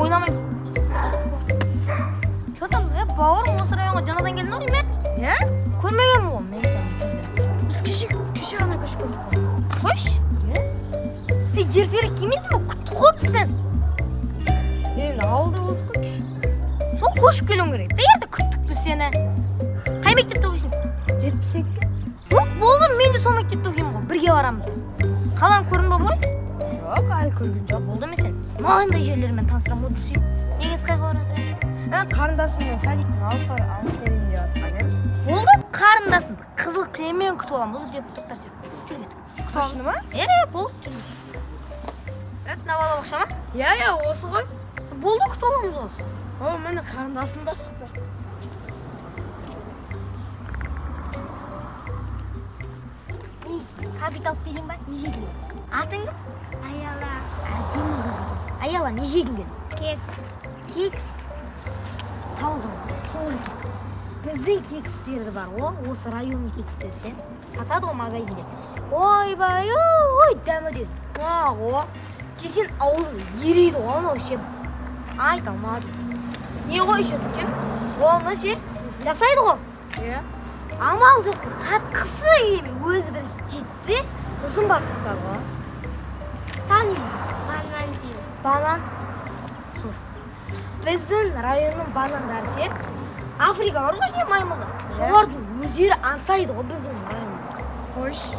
Ойнамаймын. Че там, бауырым, осы районға жаңадан келдің ғой деймін, Иә? Көрмегенмін ғой мен сені. Біз кеше ғана көшіп келдік қой. Қойшы. Ертерек келмейсің бе? Күттік қой біз сені. Енді ауылда болдық қой кеше. Сол көшіп келуің керек. Та ерте күттік біз сені. Қай мектепте оқисың? 72. Жоқ, болды, мен де сол мектепте оқимын ғой. Бірге барамыз. Қаланы көрдің ба бұлай? Жоқ, әлі көрген жоқ. Болды ма сен? Мынандай жерлермен таныстырамын ғой, жүрсей. Негізі қайға барасың? Қарындасыммен садиктен алып бар, алып келейін деп жатқан едім. Болды, қарындасыңды қызыл кілеммен күтіп аламын. Осы депутаттар сияқты. Жүр кеттік. Күтіп аламыз. Машина ма? Болды, жүр. Брат, мына балабақша ма? Иә, иә, осы ғой. Болды, күтіп аламыз осы. О, міне қарындасым да шықты. Кәмпит алып берейін ба? Не жегің келеді? Атың кім? Аяла. Әдемі қыз екенсің. Аяла, не жегің келеді? Кекс. Кекс? Тауға сол екен. Біздің кекстерді бар ғой, осы районның кекстері ше. Сатады ғой магазинде. Ойбай, ой, дәмі де. О, жесең аузың ериді ғой анау ше. Айта алмадым. Не ғой еще ше? Оны ше жасайды ғой. Иә. Амал жоқ, сатқысы келмей, өзі бірінші жейді де, сосын барып сатады ғой. Тағы не жейсің? Банан жеймін. Банан. Сол. Біздің районның банандары ше, Африка бар ғой ше, маймылдар. Солардың өздері аңсайды ғой біздің районды. Қойшы.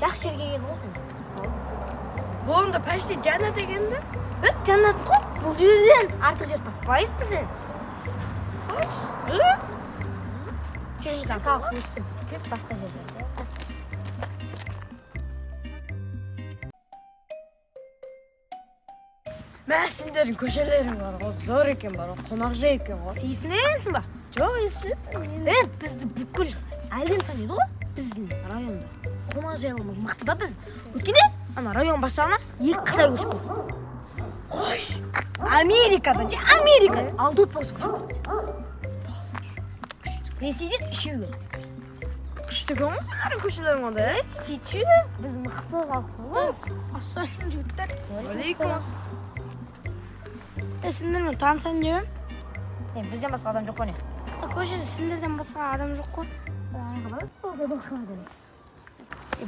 Жақсы жерге келдің ғой сен. Бұл онда почти жәннат екен да? Жәннат қой. Бұл жерден артық жер таппайсың сен. Қойшы. Жүрміз, тағы көрсем. Кеп басқа жерлерде. Мә, сендердің көшелерің бар ғой, зор екен бар ғой, қонақжай екен ғой. Сен естімегенсің ба? Жоқ, естімеппін. Бізді бүкіл әлем таниды ғой, біздің районда. Қонақжайлығымыз мықты да біз. Өйткені ана район басшылығына 2 қытай көшіп келді. Қойшы. Америкадан, же, Америкадан. 6 отбасы көшіп келді. Ресейден 3 келді. Күшті екен ғой сендердің көшелерің онда, е? Тичі, біз мықты халықпыз ғой. Ассалаумағалейкум, жігіттер. Уағалейкум ассалам. Сендермен танысайын деп едім. Бізден басқа адам жоқ қой не? Көшеде сендерден басқа адам жоқ қой.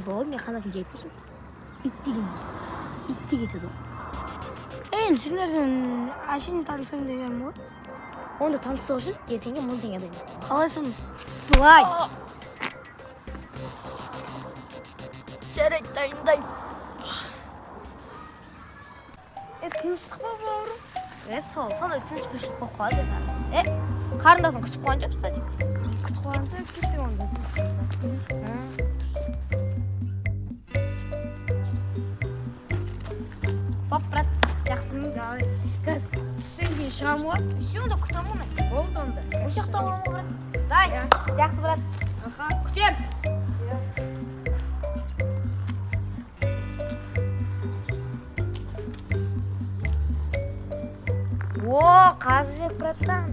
Бауырым, мен қанатын жайып тұрсың. Ит дегенде. Ит те кетеді ғой. Енді сендерден әшейін танысайын дегенім ғой. Онда танысу үшін ертеңге 1000 теңге дайын. Қалай соны? Былай. Жарайды, дайындаймын. Тыныштық па, бауырым? Сол, сондай түсініспеушілік болып қалады енді. Қарындасың күтіп қойған жоқ, садик. Күтіп қойған жоқ, кеттік онда. Хоп, брат, жақсы. Давай. Қазір түстен кейін шығамын ғой. Все, онда күтемін ғой мен. Болды онда. Осы жақта боламын ғой, брат. Дай, жақсы, брат. Аха. Күтем. О, Қазыбек братан.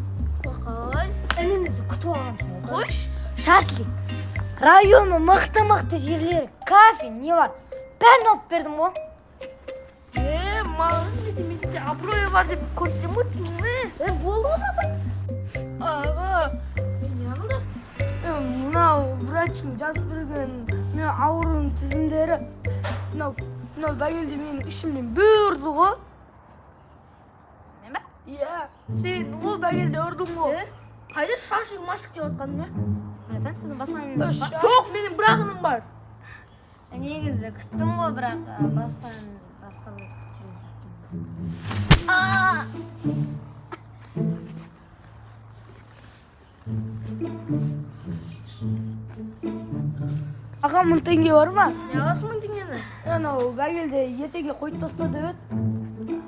Қалай? Ініңізді күтіп алғансың ғой. Қойшы. Шашлик. Районның мықты-мықты жерлері, кафе, не бар? Бәрін алып бердім ғой. Маған не деймін, менде абыройы бар деп көрсетемін ғой, түсіндің бе? Болды ғой, братан. Аға, Не болды? Мынау врачтың жазып берген мен ауруының тізімдері. Мынау бәйгелде менің ішімнен бір ұрды ғой. Мен бе? Иә, сен ол бәйгелде ұрдың ғой. Қайда шашың машық деп жатқаның ба? Братан, сіздің басқа ініңіз бар? Жоқ, менің бір ақ інім бар. Негізі күттім ғой, бірақ басқа біреуді күтіп жүрген сияқтымын. Аға, 1000 теңге бар ма? Не аласың 1000 теңгені? Анау бәйгелде ертеге қойып таста деп еді.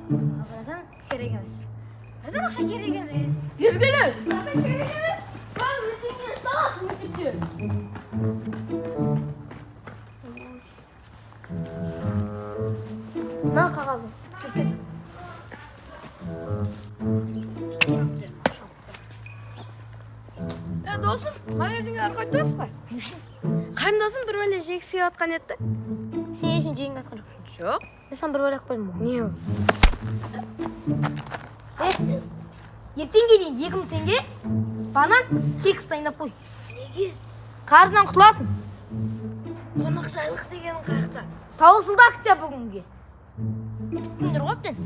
Братан, керек емес. Братан, ақша керек емес. Бергеле! Братан, керек емес. Бар, 1000 теңге саласың мектепте. Мына қағазың. Досым, магазинге барып қайтып тұрсыз ба? Не үшін? Қарындасым бір бәле жегісі келіп жатқан еді. Сен үшін жегің Айтқан жоқпын. Жоқ. Мен саған бір бәле қойдым ғой. Не ол? Е, ертеңге дейін 2000 теңге, банан, кекс дайындап қой. Неге? Қарыздан құтыласың. Қонақжайлық деген қаяқта? Таусылды акция бүгінге. Біттіңдер ғой әбден.